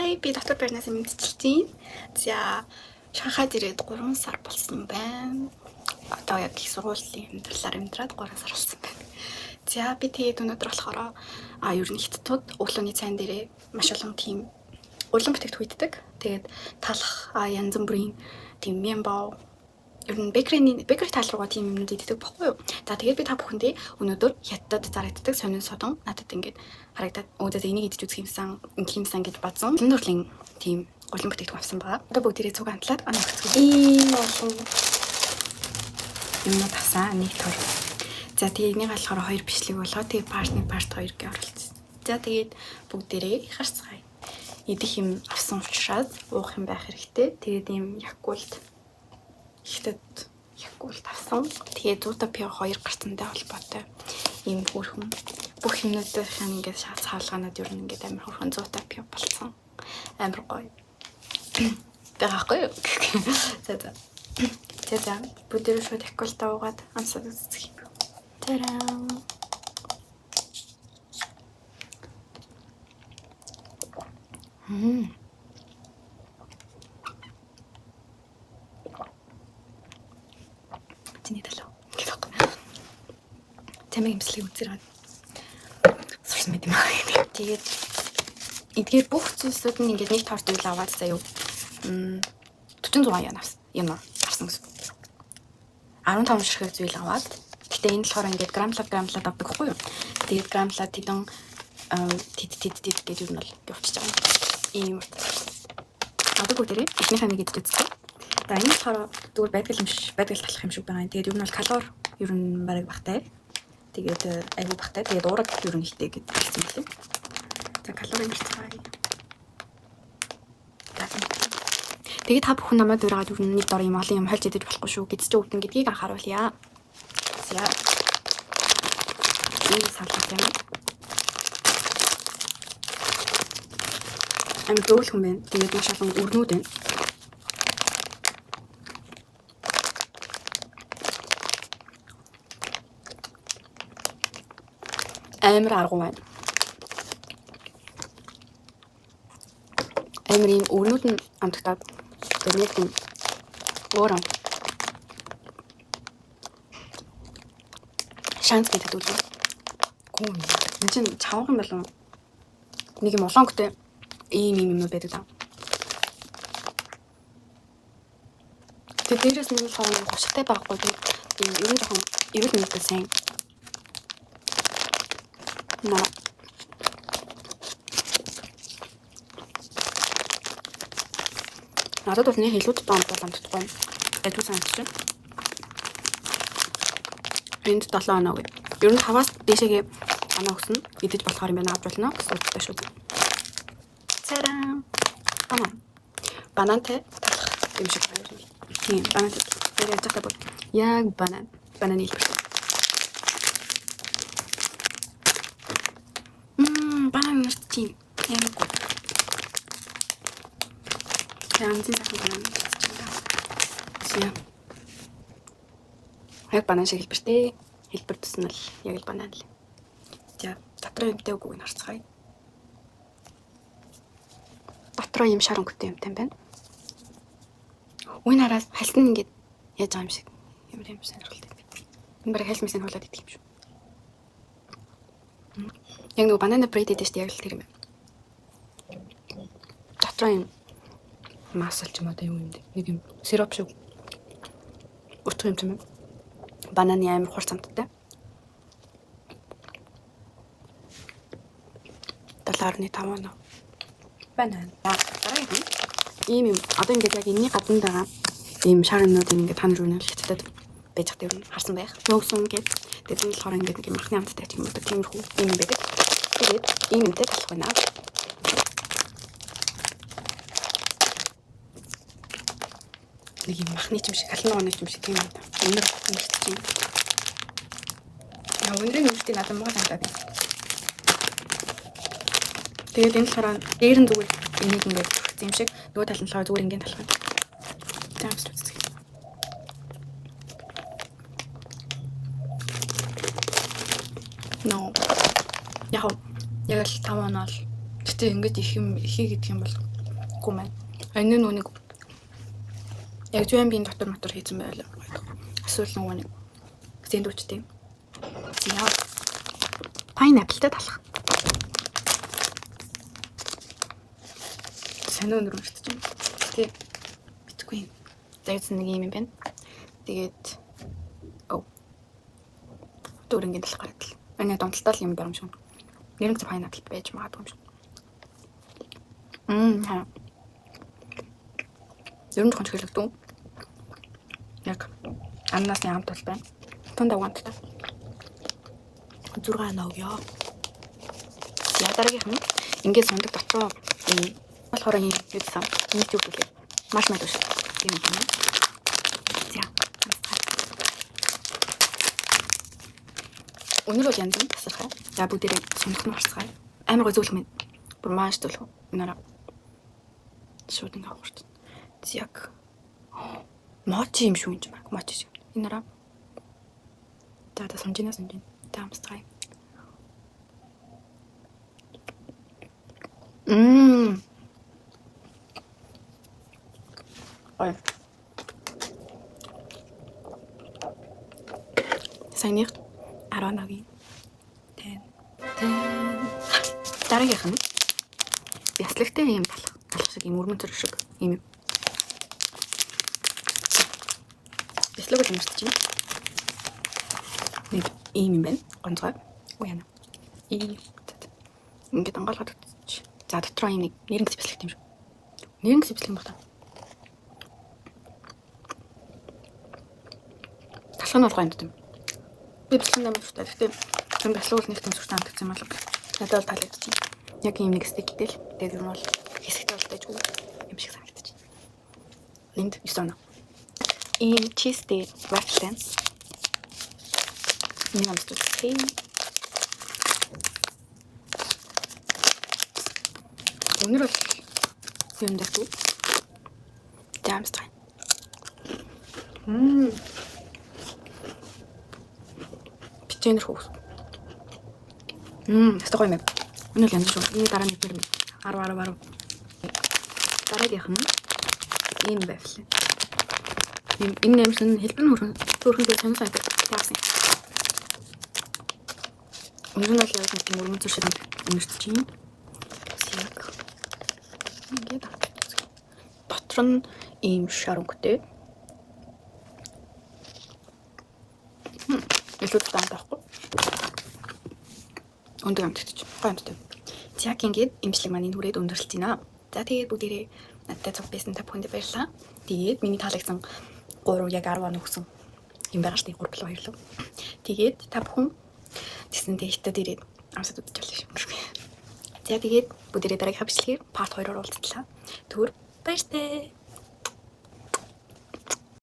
Hi, би доктор Бернаас мэдчилж байна. За, Шанхайд ирээд 3 сар болсон байна. Одоо яг их сургуулийн амьдралаар амьдраад 3 сар болсон байна. За, би тэгээд өнөөдөр болохоор ер нь хятадууд өглөөний цайн дээрээ маш олон тийм улаан бүтээгдэхүүн иддэг. Тэгээд талах янз бүрийн тийм мембо ер нь bakery тал руугаа тийм юмнууд иддэг бохгүй юу. За, тэгээд би та бүхэндээ өнөөдөр хятадд зарагддаг сонин содон надад ингээд харагдаад өө за энийг идэж үзэх юмсан, ингэх юмсан гэж бодсон. Олон төрлийн тийм улаан бүтээгдэхүүн авсан байгаа. Одоо бүгдээрээ цуг амтлаад оноо өгцгөө. Ийм олон юмнууд авсан нэг төр. За, тэгээд энийг болохоор хоёр бичлэг болгоо. Тэгээд part 1, part 2 гэж оруулсан. За, тэгээд бүгдээрээ харцгаая. Идэх юм авсан учраас уух юм байх хэрэгтэй. Тэгээд ийм Yakult хятад Yakult авсан. Тэгээд Zootopia 2 гарцантай холбоотой ийм хөөрхөн бүх юмнуудын ингээд шалц хаалгаанууд ер нь ингээд амар хөөрхөн Zootopia болсон. Амар гоё. Байгаа хгүй юу? За за. За за. Бүгдээрээ шууд Yakult уугаад амсаад үзье. Тараа. Чиний төлөө гэдэг. Чамайг имслэг үзэр сурсан байт юм аа. Тэгээд эдгээр бүх зүйлсүүд нь ингээд нэг торт үйл аваад заяа. 46 ян авсан. Юм авсан гэсэн. 15 ширхэг зүйл аваад. Гэтэ энэ болохоор ингээд грамлаад грамлаад авдаг хгүй юу? Тэгээд грамлаад тэдэн тэд тэд тэд гэж юу нь бол явчихж байгаа. Ийм урт. Одоо бүгдээрээ эхнийхээ нэг идэж үзье. За, энэ болохоор зүгээр байдаг юм шиг, байдаг талах юм шиг байгаа. Тэгээд ер нь бол калори ер нь бараг багтай. Тэгээд айгүй багтай. Тэгээд уураг ер нь ихтэй гэж хэлсэн мөлий. За, калори харцгаая. Тэгээд та бүхэн намайг дураагаад ер нь нэг дор юм олон юм хольж идэж болохгүй шүү гэж чи өвдөн гэдгийг анхааруулъя. За. Энэ салат юм. Амар зөөлхөн байна. Тэгээд маш олон өрнүүд байна. Амар аргу байна. Амар ийм өрнүүд нь амтагтаад тэр нэг юм өөр амт. Шанс гэдэг үү? Гүн. Энд чинь чавга юм болов. Нэг юм улаан өнгөтэй ийм ийм юмнууд байдаг даа. Тэгээ дээрээс нь болохоор нэг хушигтай байхгүй тийм ийм ер нь жоохон эрүүл мэндэд сайн. На. Надад бол нэг илүү дутуу амт бол амтдаггүй. Айдгүй санагдчих. Энд 7 оноо гэ. Ер нь 5-аас дээшээгээ оноо өгсөн. Идэж болохоор юм байна, авч болно гэсэн утгатай шүү. Цараа. Банан. Банантай талах юм шиг байна. Тийм, банантай. Яг яаж та бүр яг банан. Бананы хэлбэр. Банан нарт тийм ямар гоо. Янзын сайхан банан байна. За. Яг банан шиг хэлбэртэй. Хэлбэр төс нь л яг л банан л. За, дотроо юмтай үгүйг нь харцгаая. Дотроо юм шар өнгөтэй юмтай юм байна. Үн хараас хальт нь ингээд яаж байгаа юм шиг. Ямар юм сонирхолтой юм бэ? Энэ бараг хальт мэсэн хуулаад идэх юм шүү. Яг нөгөө банана bread гэдэг чинь яг л тэр юм байна. Дотроо юм масал ч юм уу юу юм бэ? Нэг юм сироп шиг утга юм юм байна. Бананы амар хурц амттай. 7.5 оноо. Банан. Дараагийн нь ийм юм. Одоо ингээд яг энэний гадна байгаа ийм шар юмнууд ингээд та нар юу нэг хятадд байж хат ер нь харсан байх. Нөөсөн гээд тэгээд энэ болохоор ингээд нэг юм махны амттай ч юм уу тиймэрхүү юм байдаг. Тэгээд ийм юмтай талах байна. Нэг юм махны юм шиг, халан ногооны юм шиг тийм юм да. Өнөр өнөрт чинь. Яа, өнөрийн өнөртийг надад муу санагдаад байна. Тэгээд энэ болохоор дээр нь зүгээр энийг ингээд түрхсэн юм шиг, нөгөө тал нь болохоор зүгээр ингээд талах юм. За, амсч үзье. No. Яг яг л 5 оноо л. Гэтэ ингээд их юм ихий гэдэг юм бол Мэдэхгүй байна. Энэ нүг яг зүүн дотор мотор хийсэн байвал эсвэл нөгөө нэг сэндвичтэй. За. Pineapple-тай талах. Сонио өндөр уншиж байна. Тэ битгүй юм. За нэг юм юм байна. Тэгээд дөрөнгийн талах гараад л. Манай донтолтой л юм байгаа юм шиг. Нэрнг pineapple байж магадгүй юм шиг. Мм. Ер нь жоохон чихэрлэгдүү. Яг ананасны амт бол байна. Тунд агуунттай. 6 ногё. За дараагийнх нь ингээд сундаг дотроо энэ болохоор ийм юусан. Энийг юу гэлээ. Маршмеллоу шиг юм байна. За. Өнөр бол янз бүр тасархай. За бүгдээрээ сундах нь харцгаая. Амар гой зөвлөх минь. Бүр маш зөвлөх. Өнөрөө шууд ингээ авах шүү дээ. Яг мочи юм шүү энэ баг. Мочи шиг. Энэ нараа. За за сунжина сунжина. За амсцгаая. Мм. Ой. Саяных 10 ногийн. 10. 10. Дараагийнх нь бяцлагтай юм талах. Талах шиг юм өрмөнцөр шиг юм. Бяцлаг бол юмшиж байна. Нэг ийм юм байна. Гонцгой. Уу яана. Ийм. Ингээд онгойлгоод өгч. За дотроо ийм нэг нэрнгэс бяцлагтай юм шиг. Нэрнгэс бяцлаг юм байна. Талах нь бол гоё юм. Би бяцлаг амар дуртай. Гэхдээ энэ бяцлаг бол нэг тийм сүртэй амтгцсан юм алга. Надад бол таалагдчих. Яг ийм нэг стиктэй л. Тэгээд юм бол хэсэгтэй бол дайжгүй юм шиг санагдчих. Энд 9 оноо. Ийм cheese тэй waffle. Нэг амсч үзье. Өнөр бол юм дайгүй. За амсцгаая. Мм. Печеньер хөс. Мм, өстой гоё юм. Энэ бол янз шүү. Энэ дараа нэг нэр 10 10 10. Дараагийнх нь ийм байвал. Энэ нэмсэн хэлбэр нь хөрхөн төрхөн сонир санагдав. Яасан. Өнөр нь бол яг нэг тийм өргөн зүр шиг өнөртөж юм. Яг ингээд авчих. Дотор нь ийм шар өнгөтэй. Илүү таамтай байхгүй. Өндөг амтдаж. Гоё амттай. Яг ингээд имжлэг маань энэ хүрээд өндөрлөж байна. За тэгээд бүгдээрээ надтай цуг байсан та бүхэндээ баярлалаа. Тэгээд миний таалагдсан 3 яг 10 он өгсөн юм байгаа шүү дээ. 3 7 2 лөө. Тэгээд та бүхэн тэгсэн хятад ирээд амсаад үзэж болно шүү. За тэгээд бүгдээрээ дараагийнхаа бичлэгээр part 2-оор уулзтлаа. Түр баяртай.